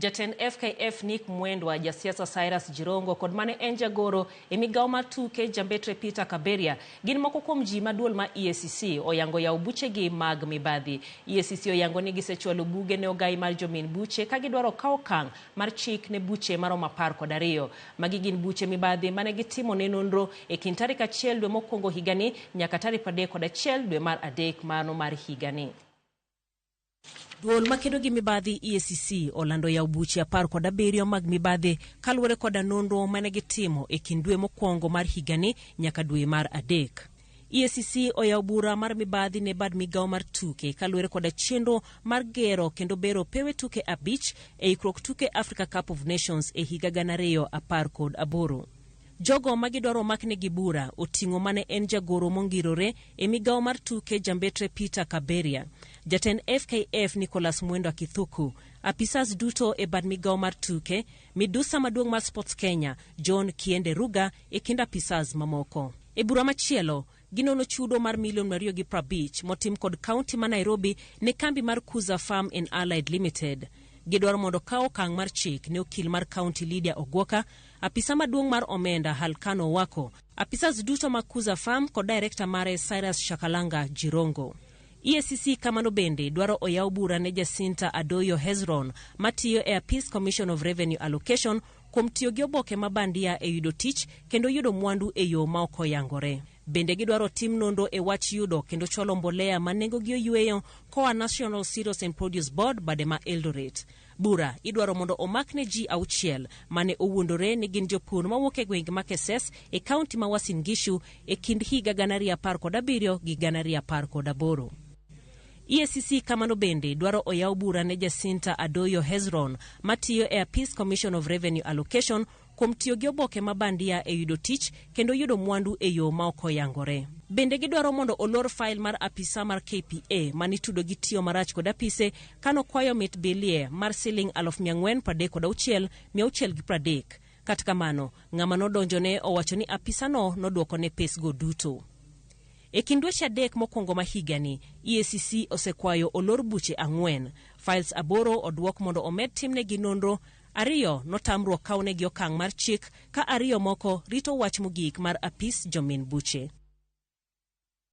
Jatend FKF Nick Mwendwa, jasiasa Cyrus Jirongo kod mane en jagoro e migawo mar tuke Jambetre Peter Kaberia gin moko kuom ji ma duol ma EACC oyango yawo buchegi mag mibadhi. EACC oyango ni gisechwalo buge ne ogai mar jomin buche ka gidwaro kawo okang' mar chik ne buche maromo 12. Magi gin buche mibadhi mane gitimo ne nonro e kind tarik 1 dwe mokwongo higani nyaka tarik 31 dwe mar 3 mano mar higani. Duol makedo gi mibadhi EACC olando yawo buche 17 mag mibadhi kaluwore koda nonro mane gitimo e kind dwe mokwongo mar higani nyaka dwe mar 3. EACC oyawo bura mar mibadhi ne bad migawo mar tuke kaluwore koda chenro mar gero kendo bero pewe tuke 5 e ikruok tuke Africa Cup of Nations e higa 2018. Jogo ma gidwaro omaknegi bura oting'o mane en jagoro mongirore e migawo mar tuke Jambetre Peter Kaberia, jatend FKF Nicholas Mwendwa Kithuku, apisas duto e bad migawo mar tuke, midusa maduong' mar Sports Kenya John Kiende Ruga e kind apisas mamoko. E bura machielo, ginono chudo mar milion 250 motim kod kaunti ma Nairobi ne kambi mar Kuza Farm and Allied Limited. Gidwaro mondo kaw okang' mar chik ne okil mar kaunti Lydia Ogwoka, apisa maduong' mar omenda Halkano Wako, apisas duto mag Kuza Farm kod director mare Cyrus Shakalanga Jirongo. EACC kamano bende dwaro oyaw bura ne Jacinta Adoyo Hezron matiyo e Apis Commission of Revenue Allocation kuom tiyo gi oboke ma bandia e yudo tich kendo yudo mwandu e yo ma ok oyangore. Bende gidwaro tim nonro e wach yudo kendo chwalo mbolea ma nengogi oyweyo koa National Cereals and Produce Board bade ma Eldoret. Bura idwaro mondo omak ne ji 6 mane owuondore ni gin jopur mawuok e gwenge ma Keses e kaunti ma Uasin Gishu e kind higa 2017 gi 2018. EACC kamano bende dwaro oyaw bura ne Jacinta Adoyo Hezron matiyo e Apis Commission of Revenue Allocation kuom tiyo gi oboke ma bandia e yudo tich kendo yudo mwandu e yo ma ok oyangore. Bende gidwaro mondo olor fail mar apisa mar KPA manitudo gi tiyo marach kod apise kanokwayo mit bilie mar siling 436,630. Kata kamano, ng'ama nodonjone owacho ni apisano nodwokone pesgo duto. E kind dweche 3 mokwongo ma higani, EACC osekwayo olor buche 4, files 8 odwok mondo omed timnegi nonro, 2 notamruok kawnegi okang' mar chik ka 2 moko rito wach mogik mar apis jomin buche.